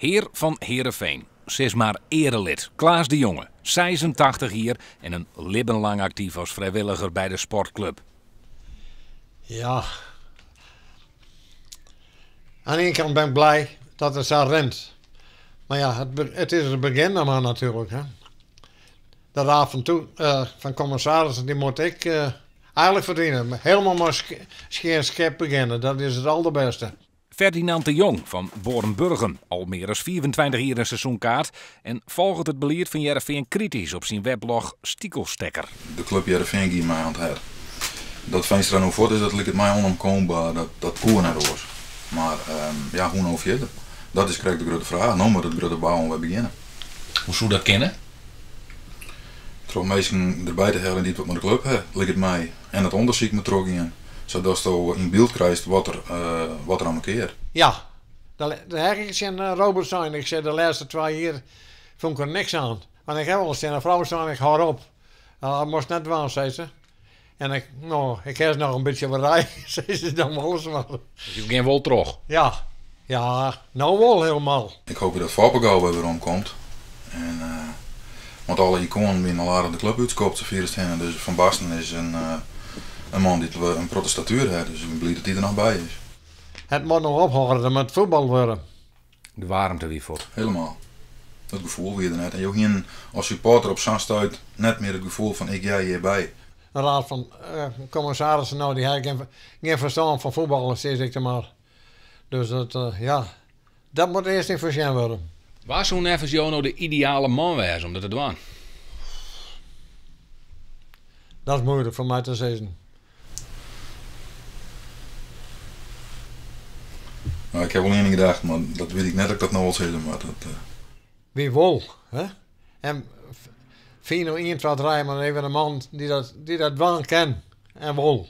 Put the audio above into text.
Hear fan Heerenveen, sis mar earelid, Klaas de Jonge, 86 jier en in libben lang aktyf as frijwilliger by de sportklup. Ja, oan ien kant ben ik blij dat it sa rint. Mar ja, it is it begjin noch mar natuerlik. Hè. De raad fan, toe, fan kommissarissen dy moat ek eigenlik ferdwine. Helemaal mei skjin skip begjinne, dat is it alderbêste. Ferdinand de Jong fan Boarnburgum, al mear as 25 jier in seizoenkaart en folget it belied fan Hearrenfean kritysk op syn weblog Stikelstekker. De klup Hearrenfean gie my oan it hert. Dat Veenstra no fuort is, dat liket my onontkombar, dat koe net oars. Mar ja, hoe no fierder? Dat is krekt de grutte fraach. No moat it grutte bouwen wer begjinne. Hoe soe dat kinne? Troch minsken derby te heljen dy't wat mei de klup ha, liket my. En it ûndersyk moat trochgean, sadatsto yn byld krijst wat der, wat der oan mankearret. Ja, dat ha ik tsjin Robert sein. Ik sei de lêste twa jier fûn ik der niks oan. Want ik ha wolris tsjin in frou sein, ik hâld op. Dat moatst net dwaan, sei se. En ik, no, ik ha noch in bytsje wat sei se dan wolris mar. Dus jo gean wol troch? Ja, ja, no wol hielendal. Ik hoopje dat Foppe gau wer werom komt. En, want alle ikoanen wiene al aardich de klup útskopt sa fier as it hinne. Dus Van Basten is in, in man dy't in protte statuer hat. Dus ik bin bliid dat dy der noch by is. It moat no ophâlde, der moat fuotbal wurde. De waarmte wie fuort. Helemaal. Dat gefoel wie der net. En jo hienen as supporter op sa'n stuit net mear it gefoel fan ik hear hjirby. De raad fan kommissarissen no, dy ha gjin ferstân fan fuotballen, sis ik dan mar. Dus dat, ja, dat moat earst yn foarsjen wurde. Wa soe neffens jo no de ideale man wêze om dat te dwaan? Dat is muoilik foar my te sizzen. No, ik ha wol ien yn gedachten, mar dat wit ik net of ik dat no wol sizze moat. Dat, Wie wol, hè? En fyn no ien, twa, trije, mar even in man dy't dat, dy't dat dwaan kin en wol.